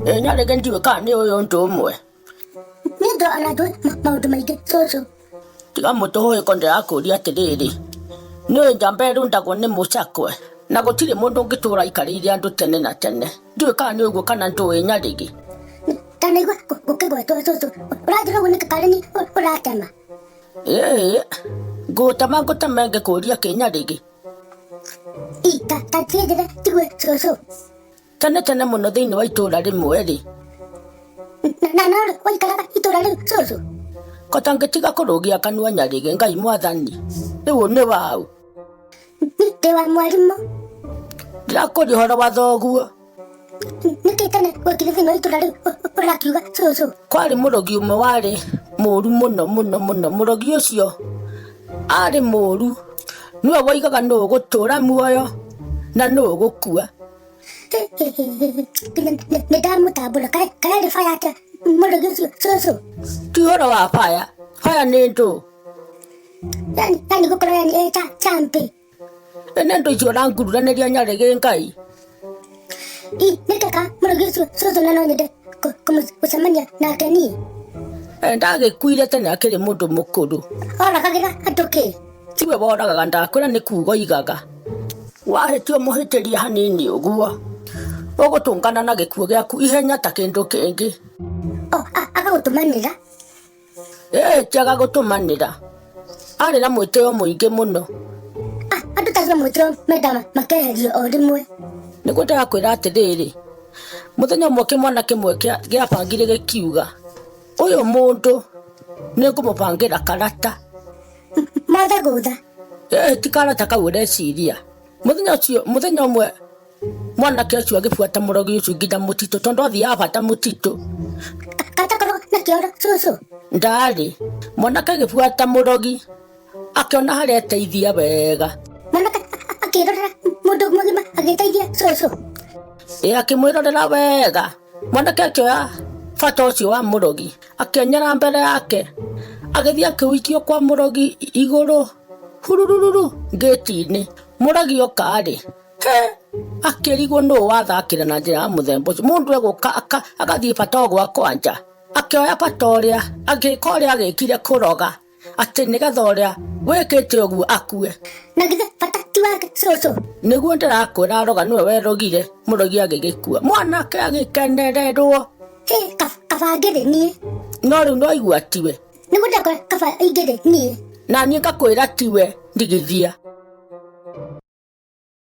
Ĩ nyarĩge ndiũĩ kana nĩ ũyũ ũndũ ũmwe. Niĩ ndo ona ndũĩ maũndũ maingĩ cũcũ. Tiga mũtũhũhĩko ndĩrakũria atĩrĩrĩ, nĩũĩ njamba ĩrũndagwo nĩ mũcakwe na gũtirĩ mũndũ ũngĩtũra aikarĩire andũ tene na tene. Ndiũĩ kana nĩ ũguo kana ndũĩ nyarĩgĩ. Ndanaigua gũkĩgwetwo cũcũ. Ũranjĩra ũguo nĩkĩ karĩ niĩ ũratema? Ĩĩ, ngũgũtema ngũteme ngĩkũria kĩ nyarĩgĩ. Ĩ ta njĩra njigue cũcũ. Tene tene mũno thĩinĩ wa itũũra rĩmwe-rĩ. Na no waikaraga itũũra rĩu cũcũ? Ko tangĩtiga kũrũgia kanua nyarĩgĩ Ngai mwathani. Rĩu nĩ waũ? Ndĩ wa mwarimũ. Ndĩrakũria ũhoro wa thoguo. Nĩkĩ tene wekire thĩinĩ wa itũũra rĩu ũrakiuga cũcũ? Kwarĩ mũrogi ũmwe warĩ mũru mũno mũno mũno. Mũrogi ũcio arĩ mũru. Nĩwe woigaga nũ ũgũtũra muoyo na nũ ũgũkua. Nĩ ndamũtambũra kararĩ baya atĩa mũrogi ũcio cũcũ? Ti ũhoro wa baya. Baya nĩ ndũ. Yani yani gũkorwo yani ĩ ta champi. Ene ndũ icio ũrangururanĩria nyarĩgĩ Ngai. I nĩkĩka mũrogi ũcio cũcũ na no nyende gũcemania nake niĩ. Ndagĩkuire tene akĩrĩ mũndũ mũkũrũ. Oragagĩra andũ kĩ? Tiwe woragaga ndakwĩra nĩ kuga oigaga. Wahĩtia ũmũhĩtĩrie hanini ũguo, ũgũtũngana na gĩkuũ gĩaku ihenya ta kĩndũ kĩngĩ. O agagũtũmanĩra? Ĩĩ ti agagũtũmanĩra. Arĩ na mwĩtĩo mũingĩ mũno. Andũ ta acio a mwĩtĩo mendaga makeherio o rĩmwe. Nĩguo ndĩrakwĩra atĩrĩrĩ, mũthenya ũmwe kĩmwana kĩmwe gĩabangire gĩkiuga, ũyũ mũndũ nĩngũmũbangĩra karata. Mothe gũtha. Ĩĩ ti karata kau ũreciria. Mũthenya ũcio, mũthenya ũmwe mwanake ũcio agĩbuata mũrogi ũcio nginya mũtitũ tondũ athiaga bata mũtitũ. Katakorwo na kĩoro cũcũ. Ndarĩ. Mwanake agĩbuata mũrogi akĩona harĩa eteithia wega. Mwanake akĩrorera mũndũ mũgima agĩteithia cũcũ. Ĩ akĩmwĩrorera wega. Mwanake akĩoya bata ũcio wa mũrogi akĩonyera mbere yake agĩthiĩ akĩũikio kwa mũrogi igũrũ hurururu ngĩti-inĩ. Mũrogi oka-rĩ, he akĩrigwo nũ wathakĩra na njĩra ya mũthemba ũcio. Mũndũ egũka agathiĩ bata o gwakwa nja. Akĩoya bata ũrĩa, agĩka ũrĩa agĩkire kũroga atĩ nĩgetha ũrĩa wĩkĩte ũguo akue. Na githĩ bata ti wake cũcũ? Nĩguo ndĩrakwĩra aroga nĩwe werogire, mũrogi agĩgĩkua. Mwanake agĩkenererwo. Hĩ, kaba ngĩrĩ niĩ. No rĩu no aigua tiwe. Nĩguo ndakora kaba ingĩrĩ niĩ. Na niĩ ngakwĩra tiwe ndigithia.